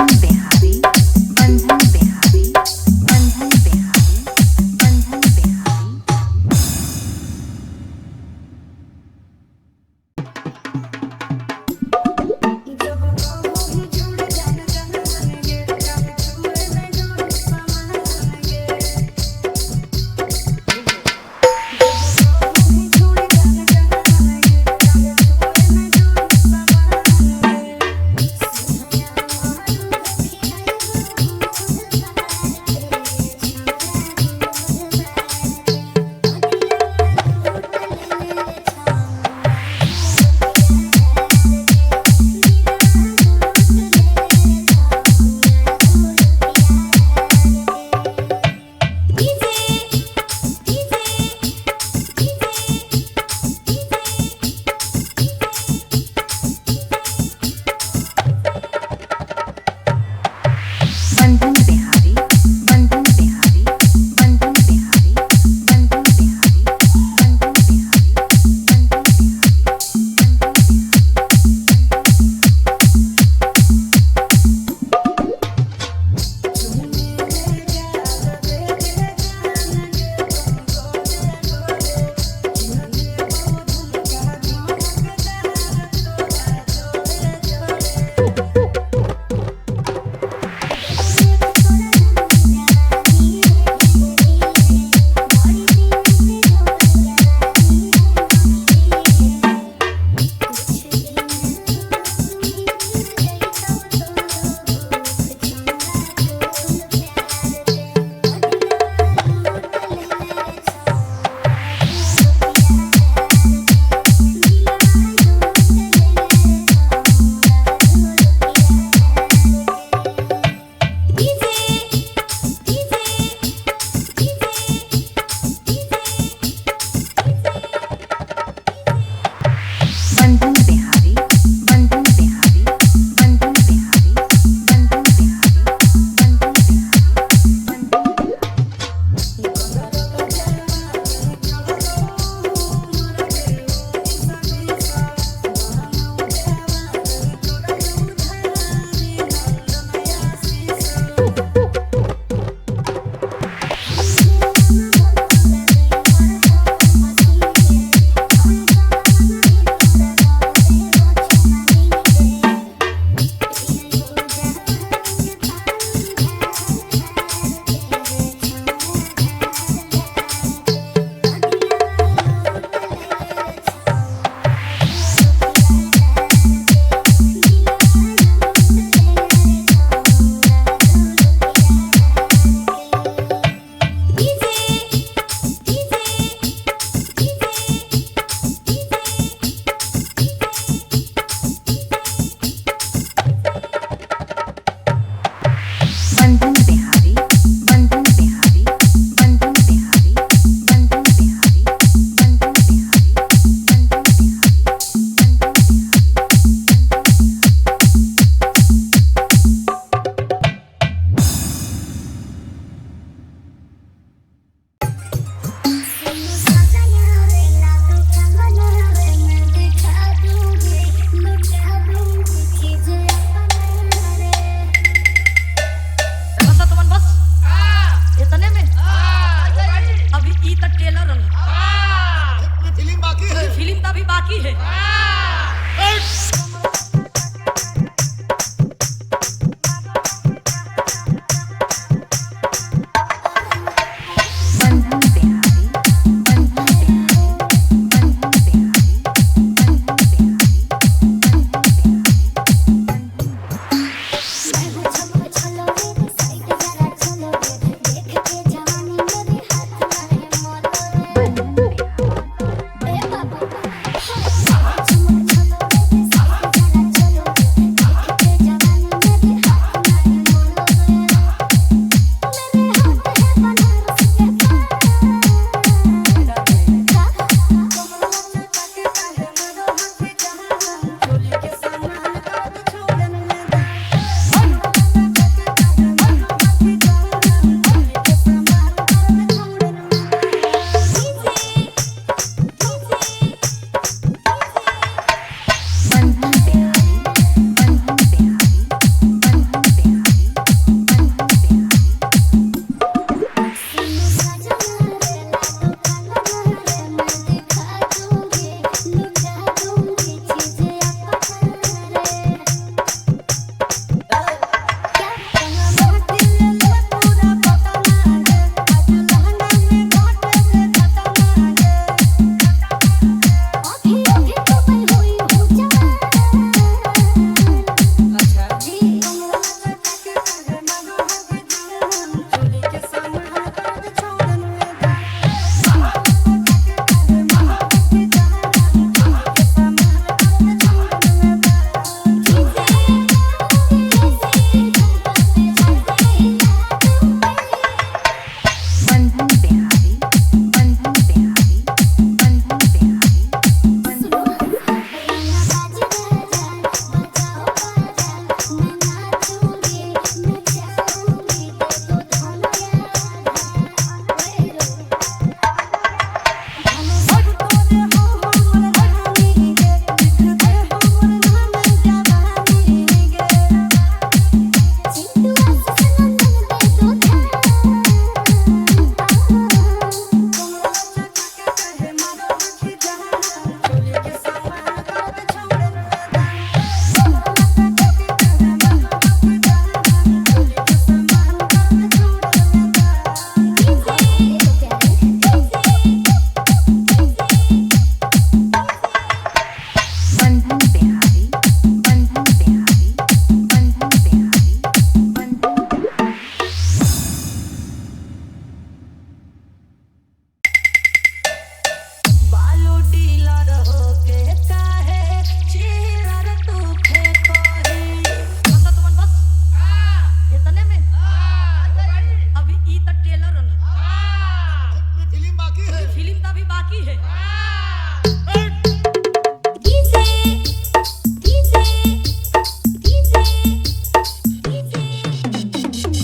बंधन बिहारी, बंधन बिहारी, बंधन बिहारी, बंधन बिहारी। जब कहूँ झूठ जान जान गे, जब छुए न जोर समान गे। जब कहूँ झूठ जान जान गे, जब छुए न जोर समान गे। सुनिया मारू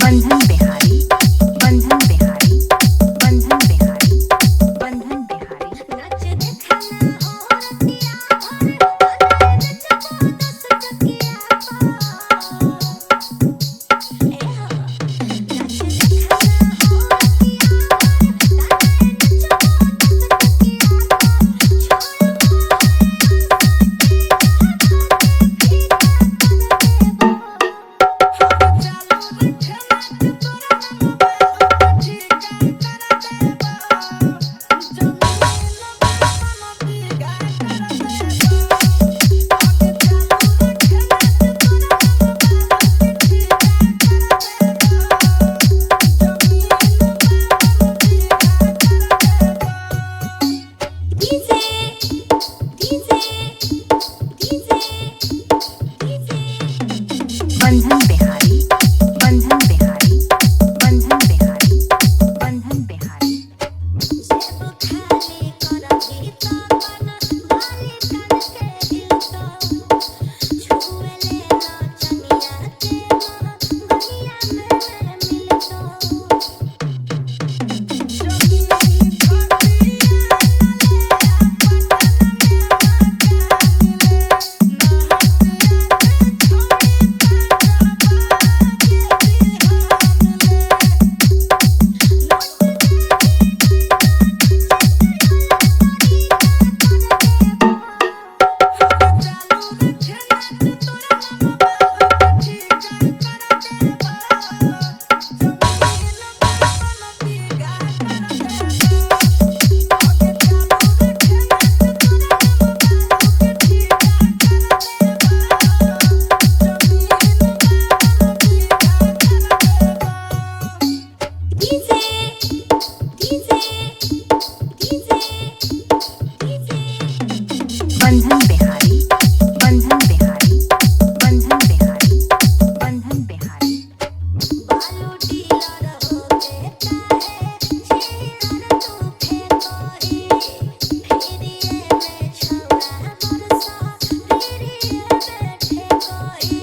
बंधन बिहारी, बंधन बिहारी, बंधन बिहारी, बंधन बिहारी। नाच देखना हो रतिया भर अरे नचबो 10 टकिया पर ए हो नाच देखना हो रतिया भर अरे नचबो 10 टकिया पर छोड़ DJ DJ DJ DJ Bandhan Bihari, Bandhan Bihari, Bandhan Bihari, Bandhan Bihari. जब खाली करबी तपन बाली कान के हिलतो छुए ले नचनिया के गलिया में मिलतो। DJ DJ DJ DJ Bandhan Bihari, Bandhan Bihari, Bandhan Bihari, Bandhan Bihari. बालू डीलर होके काहे छेड़न तू फेकोरी फिरिए में छौड़ा बरसा फिरिए में ठेकोरी।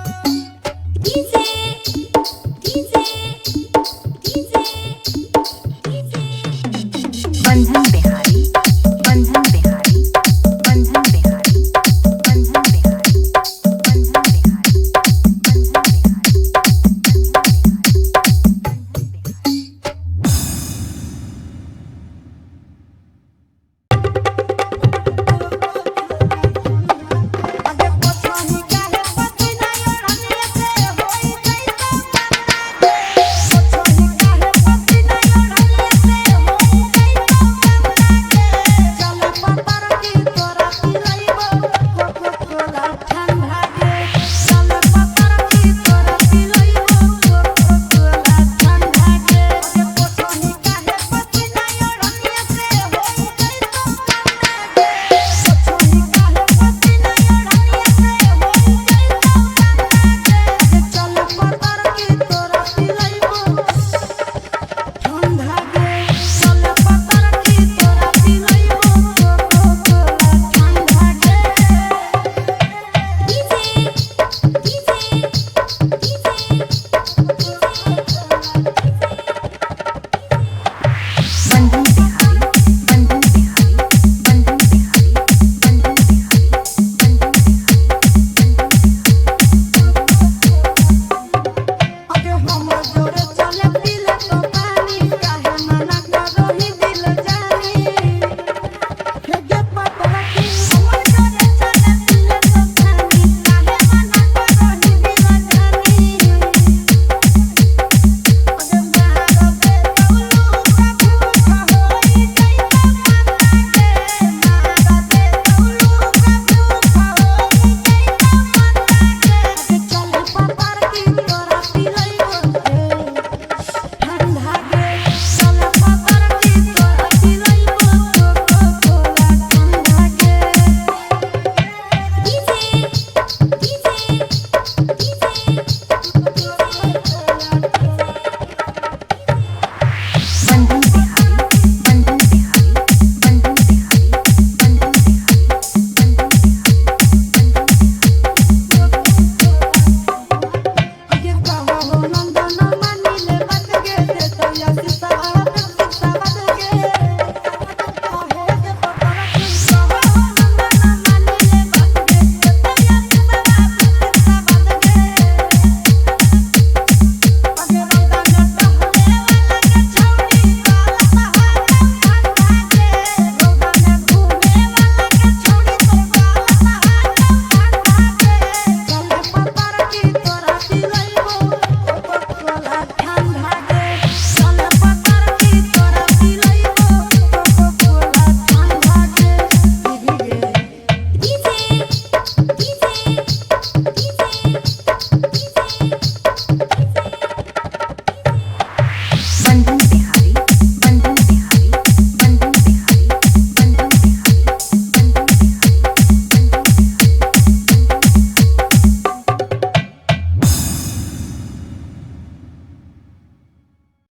DJ DJ DJ DJ Bandhan Bihari, Bandhan Bihari, Bandhan Bihari, Bandhan Bihari, Bandhan Bihari, Bandhan Bihari, Bandhan Bihari. अगे पोछही काहे पसीना ओढ़निया से होई जइतो मन्ना गे पोछही काहे पसीना ओढ़निया से होई जइतो मन्ना गे चल पतर की तोरा पिलइबो कोको कोला ठंडा गे चल पतर की तोरा पिलइबो कोको कोला ठंडा गे अगे पोछही काहे पसीना ओढ़निया से होई जइतो मन्ना गे पोछही काहे पसीना ओढ़निया से होई जइतो मन्ना गे चल पतर की तोरा पिलइबो ठंडा गे चल पतर की तोरा पिलइबो कोको कोला ठंडा गे DJ DJ DJ Bandhan Bihari, Bandhan Bihari, Bandhan Bihari, Bandhan Bihari, Bandhan Bihari, Bandhan Bihari. अगे हमर जोरे